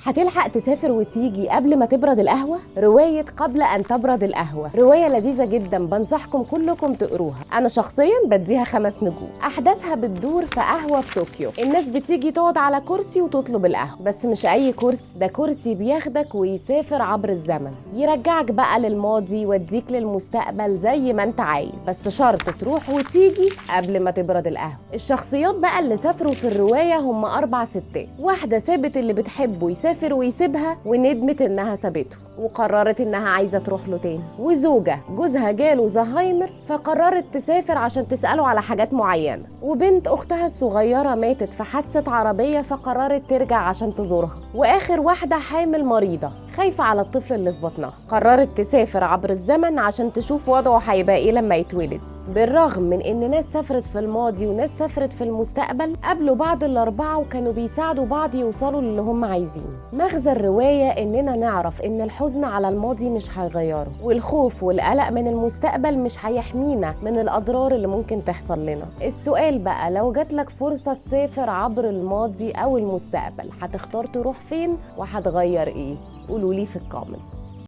هتلحق تسافر وتيجي قبل ما تبرد القهوة؟ رواية قبل أن تبرد القهوة رواية لذيذة جدا، بنصحكم كلكم تقروها. أنا شخصيا بديها 5 نجوم. أحداثها بتدور في قهوة في طوكيو، الناس بتيجي تقعد على كرسي وتطلب القهوة، بس مش أي كرسي، ده كرسي بياخدك ويسافر عبر الزمن، يرجعك بقى للماضي يوديك للمستقبل زي ما انت عايز، بس شرط تروح وتيجي قبل ما تبرد القهوة. الشخصيات بقى اللي سافروا في الرواية هم 4 ستات، واحدة سابت اللي بتحبه يسافر ويسيبها وندمت انها سابته وقررت انها عايزه تروح له تاني، وزوجه جوزها جاله زهايمر فقررت تسافر عشان تساله على حاجات معينه، وبنت اختها الصغيره ماتت في حادثه عربيه فقررت ترجع عشان تزورها، واخر واحده حامل مريضه خايفه على الطفل اللي في بطنها قررت تسافر عبر الزمن عشان تشوف وضعه هيبقى ايه لما يتولد. بالرغم من ان ناس سافرت في الماضي وناس سافرت في المستقبل قابلوا بعض ال4 وكانوا بيساعدوا بعض يوصلوا للي هم عايزينه. مغزى الرواية اننا نعرف ان الحزن على الماضي مش هيغيره، والخوف والقلق من المستقبل مش هيحمينا من الاضرار اللي ممكن تحصل لنا. السؤال بقى، لو جاتلك فرصة تسافر عبر الماضي او المستقبل هتختار تروح فين وهتغير ايه؟ قولولي في ال comments.